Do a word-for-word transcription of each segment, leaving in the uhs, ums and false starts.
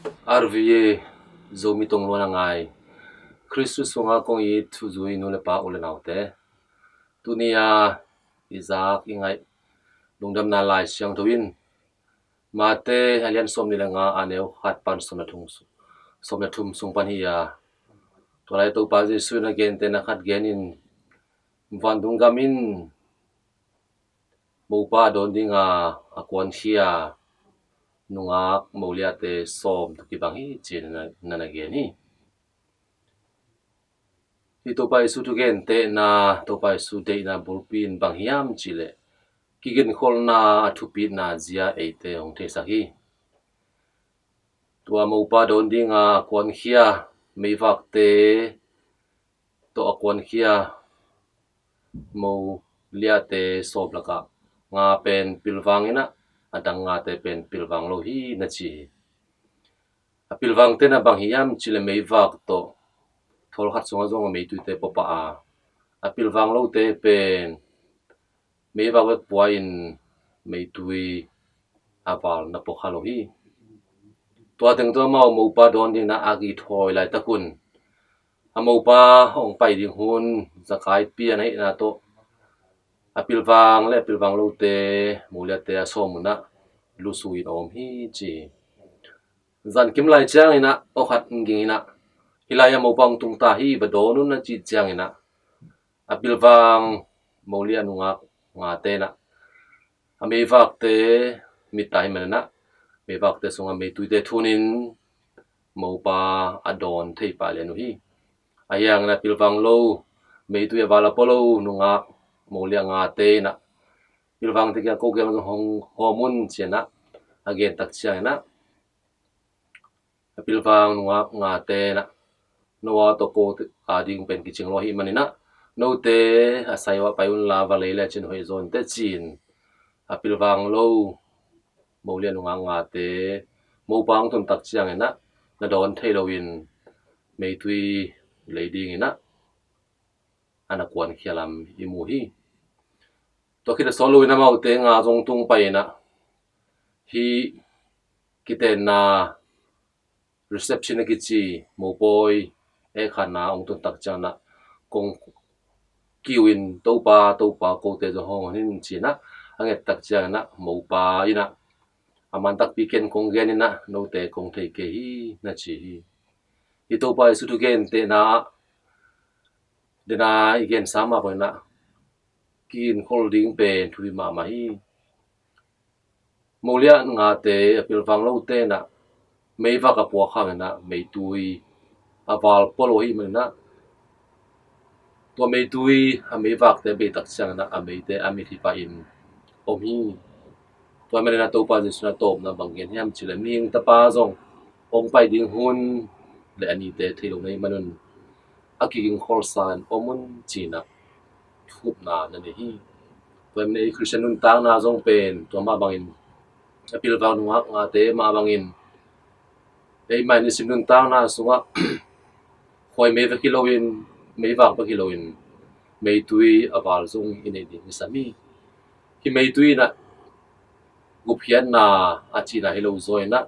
R V A Zomi tongluan a ngai Khristu sunga kong it thuzui nu le pa u le naute, tuni a i zak i ngaih lungdamna Lai Siangtho in Mate a lian sawmnih le nga a neu khat pan sawm le thum, sawm le thum sung pan hi a, tua lai Topa Jesuh in a gentehna khat genin, vantung gam in mopa a dawn dinga a kuankhia nungak moliate sawm tawh kibang hi ci-in na, na, na gen hi. Hi Topa Jesuh thugentehna, Topa Jesuh deihna bulpi in bang hiam cihleh kiginkholhna a thupitna zia eite hong theisak hi. Tua mopa dawn dinga a kuankhia meivakte tawh a kuankhia moliate sawm lakah nga pen pilvang inah, a dang ngate pen pilvang lo hi na ci hi. A pilvangte na bang hiam cihleh meivak tawh thawl khat sungah zong a meituite pua pah a, a pilvang lote pen meivak bek pua in meitui a val na pua kha lo hi. Tua teng tawh amau mopa dawn dinah a kithawi laitak un a mopa hong pai ding hun zakai pian ahihna tawh a pilvang le a pilvang lote moliate a sawm unah lusu in a om hi ci hi. Zankim lai cianginah awkhat ging inah, hih lai a mopa hong tungta hi, va dawn un a cih cianginah a pilvang molia nungak ngate inah a meivakte mitta hi maninah meivakte sungah meituite thunin mopa a dawn thei pah lian uh hi. Ahi hangin a pilvang lo, meitui a val a pua lo nungak molia ngate inah pilvangte kiang ko kiang zong hong hawm un ci-inah a gentak cianginah a pilvang nungak ngate inah, note tawh ko a ding pen kicing lo ahih maninah note a sai uh ah pai unla va lei le cin hoih zaw inteh ci-in a pilvang lo molia nungak ngate mopa hong tuntak cianginah na dawn thei loin meitui lei dinginah a na kuankhia lam i mu hi. Tua khit a sawt loin amaute nga zong tung pai inah hih kitenna reception a kici mopawi ekhana hong tuntak cianginah kong kiu in, Topa, Topa, kote zong hong hon in ci-inah a ngettak cianginah mopa inah a man takpi ken kong gen inah note kong thei kei hi na ci hi. Hi Topa Jesuh thugentehna ah dena i gensa mah bang inah kiginkholh ding pen thupi mahmah hi. Molia ngate a pilvang lote inah meivak a puak hanginah meitui a val pua lo ahih maninah tua meitui a meivakte a beitak cianginah a meite a mithi pahin om hi. Tua maninah Topa Jesuh in a tawpna bang gen hiam cihleh mihing tapa zong hong pai ding hun le a nite thei lo na hih manun a kiginkholhsa in om un ci-inah thupna na nei hi. Tua manin ei Khristian nuntakna zong pen tua mah bangin a pilvang nungak ngate mah bangin ei mah nisim nuntakna sungah khuai mei vek hi loin, meivak vek hi loin meitui a val zong i neih ding i sam hi. Hih meitui inah gupkhiatna a cihna hi lo zaw inah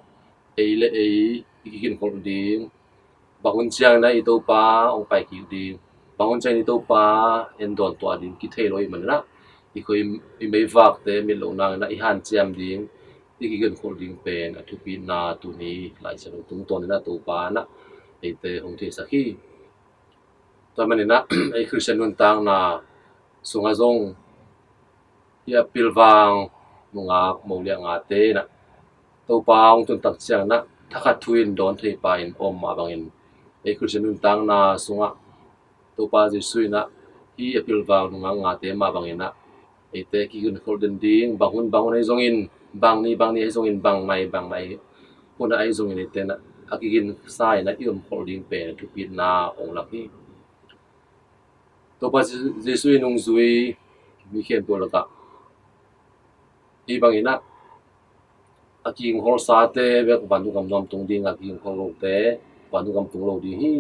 ei le ei i kiginkholh ding, bang hun cianginah i Topa hong pai kik ding, bang hun ciangin i Topa en dawn tuah ding kithei lo ahih maninah i khuai i meivakte mit loh nanginah i hanciam ding, i kiginkholh ding pen a thupina tuni Lai Siangtho tungtawn inah Topa inah eite hong theisak hi. Tua maninah ei Khristian nuntakna sungah zong hih a pilvang nungak moliah ngate inah Topa hong tuntak cianginah thakhat thu in dawn thei pa in om mah bangin ei Khristian nuntakna sungah Topa Jesuh inah hih a pilvang nungak ngate mah banginah eite kiginkholh den ding, bang hun bang hun ahi zongin, bang ni bang ni ahi zongin, bang mai bang mai hun ahi zongin eite inah a kiginsa inah i omkholh ding pen thupina hong lak hi. Topa Jesuh i nungzui mi khempeuh lakah hih banginah a kiginkholhsate bek vantung gam nuam tung ding a, kiginkholh lote vantung gam tung lo ding hi.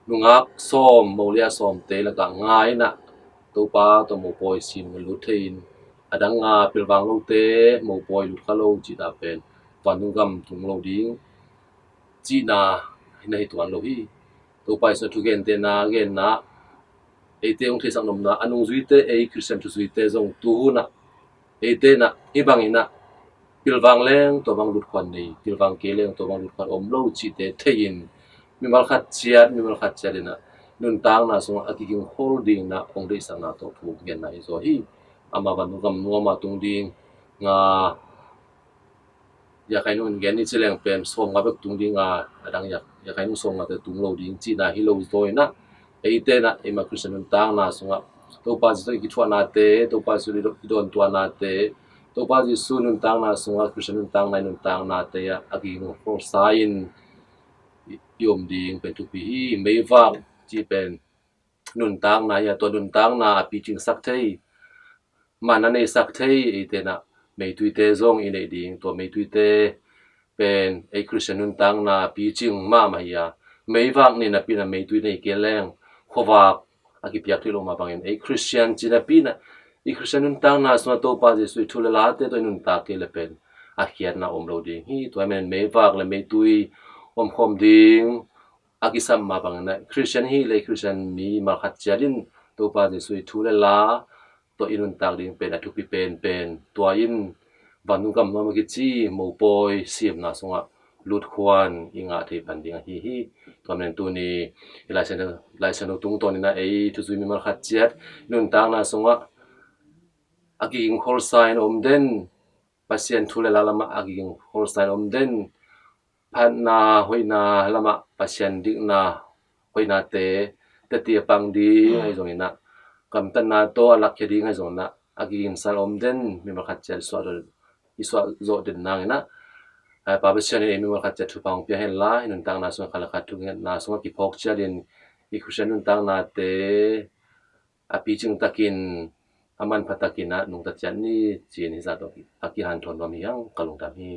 Nungak sawm moliah sawmte lakah nga inah Topa tawh mopawi sin lut thei in, a dang nga pilvang lote mopawi lut kha lo cihna pen vantung gam tung lo ding. cihna hi na hi tuan lo hi. Topa Jesu thugentehna genna, eite hong theisak nopna a nungzuite, ei Khristian thuzuite zong tuhunah eite nah hih banginah pilvang leng tua bang lutkhuan nei, pilvang kei leng tua bang lutkhuan om lo cihte thei-in mimal khat ciat mimal khat ciat inah nuntakna sungah a kigingkhol dinginah hong deihsakna tawh thu genna hi zaw hi. Ama van gam nuama tung ding nga, yakai nung gen ni cileng pen sawm nga bek tung ding a, adang yakai nung sawm nga te tung lo ding cihna hi lo zaw inah, eite nah eima Khristian nuntakna sungah Topa Jesu i kithuahnate, Topa Jesu i dawntuahnate, Topa Jesu nuntakna sungah Khristian nuntakna i nuntaknate ah a kigingkholsa in i om ding pen thupi hi. Meivak cih pen nuntakna hi a, tua nuntakna a picingsak thei, man a neisak thei eite nah meituite zong i neih ding, tua meituite pen ei Khristian nuntakna picing mahmah hi a, meivak nei napi inah meitui nei kei leng khuavak a kipiak thei lo mah bangin ei Khristian ci napi inah i Khristian nuntakna sungah Topa Jesu i thu le late tawh i nuntak kei le pen a khiatna om lo ding hi. Tua hi manin meivak le meitui omkhawm ding a kisam mah bangin ah Khristian hi le Khristian mimal khat ciat in Topa Jesu i thu le la tawh i nuntak ding pen a thupi penpen. Tua in vantung gam nuam a kici mopawi simna sungah lutkhuan i ngah thei pan ding ahi hi. Tua manin tuni i Laisiangtho tungtawn inah ei thuzui mimal khat ciat i nuntakna sungah a kigingkholsa in om den, Pasian thu le la lamah a kigingkholsa in om den, phatna hoihna lamah Pasian dikna hoihnate teti a pang ding ahi zong inah, gamtatna tawh a lakkhia ding ahi zong inah a kigingsa in om den mimal khat ciat i suah zawh den nang inah, Pa Pasian in ei mimal khat ciat thupha hong pia hen la, i nuntakna sungah khat le khat thungetna sungah kiphawk ciat in i Khristian nuntaknate a picing takin a manpha takin ah nungta ciat ni, ci-in hih zah tawh a kihanthawn nuam hi hang, ka lungdam hi.